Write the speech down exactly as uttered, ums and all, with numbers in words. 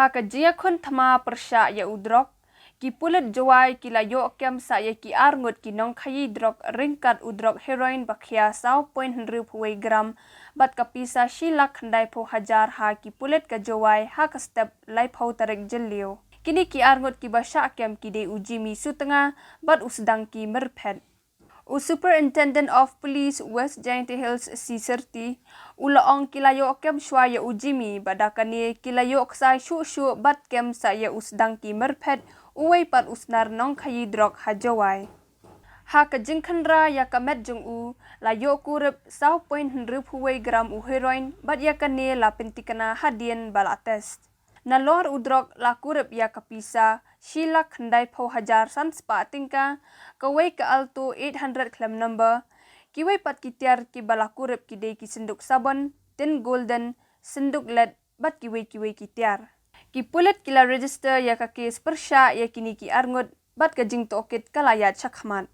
Ha ka jingïakhun thma pyrshah ïa u drok, ki pulit Jowai ki la ïoh kem sa ïa ki arngut ki nongkhaïi drok ryngkat u drok heroin ba khia saw point hynriew phew wei gram bad ka pisa shi lak khyndai phew hajar ha ki pulit ka Jowai ha ka step laiphew tarik Jylliew. Kine ki arngut kiba shah kem ki dei u Jimmy Sutnga bad u Sdangki Myrphet. U Superintendent of Police West Jaintia Hills, C Sirti, u la ong ki la ïoh kem shuwa ïa u Jimmy bad da kane ki la ïoh ksai shuh shuh bad kem sa ïa u Sdangki Myrphet, uwei pat u snar nongkhaïi drok ha Jowai. Ha ka jingkhynra ïa ka met jong u, la ïoh kurep saw point hynriew phew wei gram u heroin bad ïa kane la pyntikna hadien ba la test. Nalor u drok la kurep ïa ka pisa shi lak khyndai phew hajar san spah tyngka, kawei ka Alto eight hundred khlem number, kiwei pat ki tiar kiba la kurep ki dei ki synduk sabon, tin Golden, synduk led bad kiwei kiwei ki tiar. Ki pulit ki la register ïa ka kes pyrshah ïa kine ki arngut bad ka jingtohkit ka la ïaid shakhmat.